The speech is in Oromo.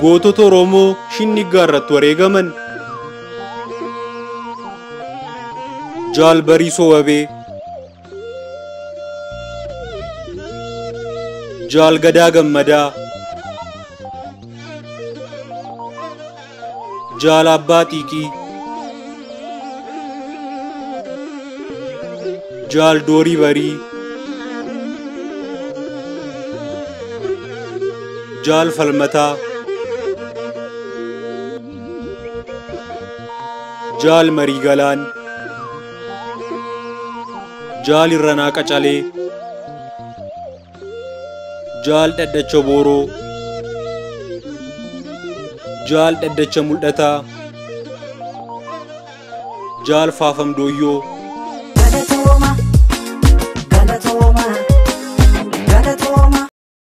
Gootota Oromoo Shinniggaa irratti wareegaman. Jaal Bariisoo Wabee, Jaal Gadaa Gammadaa, Jaal Abbaa Xiiqii, Jaal Doorii Barii, Jaal Falmataa, Jaal Marii Galaan, Jaal Irranaa Qacalee, Jaal Dhaddacha Booroo, Jaal Dhaddacha Mul'ataa, Jaal Faafam Dooyyoo.